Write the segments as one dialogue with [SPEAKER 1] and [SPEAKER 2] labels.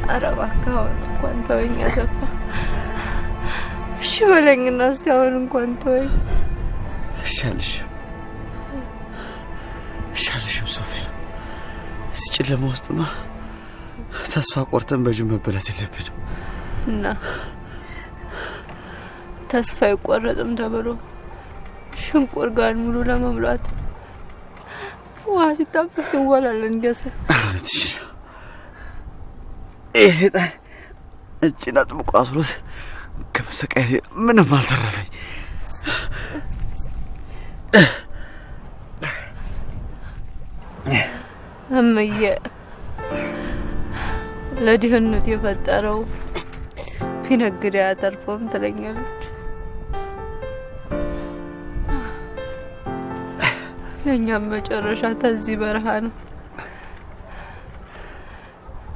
[SPEAKER 1] ኧረ እባክህ አሁን እንኳን ተወኝ አሰፋ። እሺ በለኝና እስቲ አሁን እንኳን ተወኝ።
[SPEAKER 2] እሺ አልልሽም፣ እሺ አልልሽም ሶፊያ። እዚህ ጨለማ ውስጥማ ተስፋ ቆርጠን በጅብ መበላት የለብንም።
[SPEAKER 1] እና ተስፋ አይቆረጥም ተብሎ ሽንቁር ጋር ሙሉ ለመሙላት ውሃ ሲታፈስ እንዋላለን። እንዲያሰ
[SPEAKER 2] እውነትሽን ነው። ይህ ሴጣን እጅን አጥብቆ አስሮት ከመሰቃየት ምንም አልተረፈኝ።
[SPEAKER 1] እምዬ ለድህነት የፈጠረው ቢነግድ አያተርፈውም ትለኛለች። የእኛም መጨረሻ ተዚህ በረሃ ነው።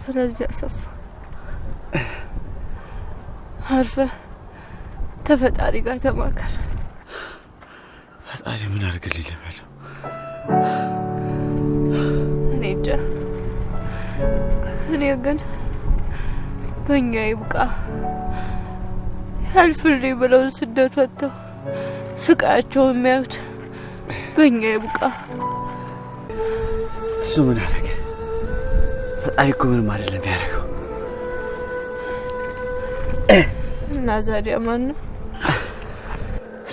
[SPEAKER 1] ስለዚህ አሰፋ አርፈህ ተፈጣሪ ጋር ተማከር።
[SPEAKER 2] ፈጣሪ ምን አድርግልኝ ልበለው?
[SPEAKER 1] እኔ እንጃ። እኔ ግን በእኛ ይብቃ ያልፍልኝ ብለው ስደት ወጥተው ስቃያቸውን የሚያዩት በእኛ ይብቃ።
[SPEAKER 2] እሱ ምን አደረገ? ፈጣሪ እኮ ምንም አይደለም ያደረገው።
[SPEAKER 1] እና ዛዲያ ማን ነው?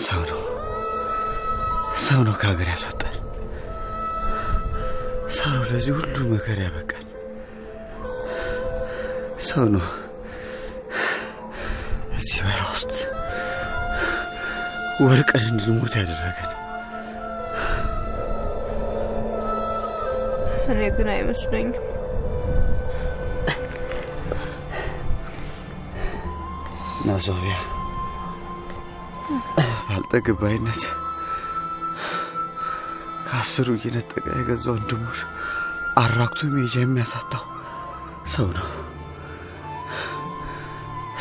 [SPEAKER 2] ሰው ነው፣ ሰው ነው ከሀገር ያስወጣል። ሰው ነው ለዚህ ሁሉ መከራ ያበቃል። ሰው ነው እዚህ በረሃ ውስጥ ወድቀን እንድንሞት ያደረገን።
[SPEAKER 1] እኔ ግን አይመስለኝም።
[SPEAKER 2] እና ሶፊያ ባልጠግባይነት ከአስሩ እየነጠቀ የገዛ ወንድሙን አራክቶ መሄጃ የሚያሳጣው ሰው ነው፣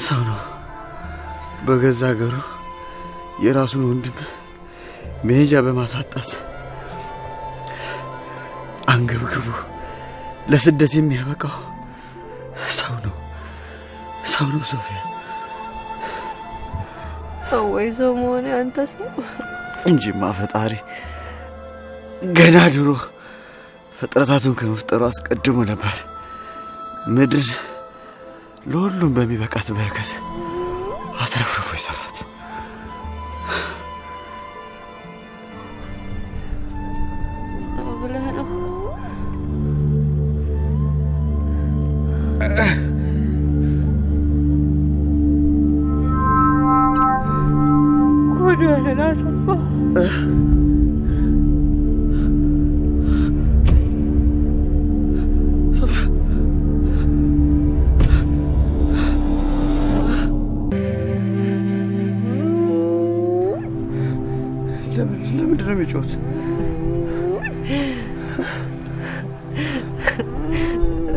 [SPEAKER 2] ሰው ነው። በገዛ ሀገሩ የራሱን ወንድም መሄጃ በማሳጣት አንገብግቦ ለስደት የሚያበቃው ሰው ነው፣ ሰው ነው ሶፊያ።
[SPEAKER 1] ወይ ሰው መሆን አንተ ሰው
[SPEAKER 2] እንጂማ ፈጣሪ ገና ድሮ ፍጥረታቱን ከመፍጠሩ አስቀድሞ ነበር ምድርን ለሁሉም በሚበቃት በረከት አትረፍርፎ ይሰራት።
[SPEAKER 1] ብለህ ነው? ጉድህን አሰፋ።
[SPEAKER 2] ለምንድን ነው የሚጮሁት?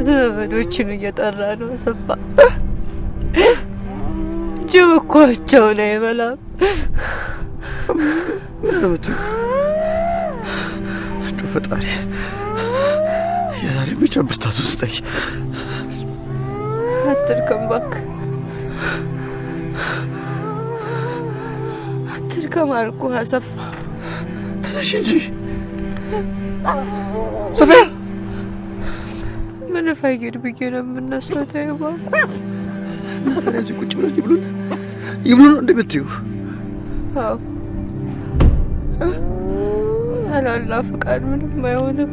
[SPEAKER 1] ዘመዶችን እየጠራ ነው አሰፋ። ጅብ እኮ ብቻውን አይበላም።
[SPEAKER 2] ምንድን ነው የምትይው? እንደው ፈጣሪ የዛሬ ብቻ ብርታቱን ስጠኝ።
[SPEAKER 1] አትድከም እባክህ፣ አትድከም አልኩህ አሰፋ።
[SPEAKER 2] ተነሽ እንጂ ሶፊያ።
[SPEAKER 1] ምን እፈይድ ብዬ ነው የምነሳው? ተይ እባክህ።
[SPEAKER 2] እና ታዲያ እዚህ ቁጭ ብለን ይብሉን ይብሉን ነው እንደምትይው?
[SPEAKER 1] አዎ፣ ያለ አላህ ፍቃድ ምንም አይሆንም።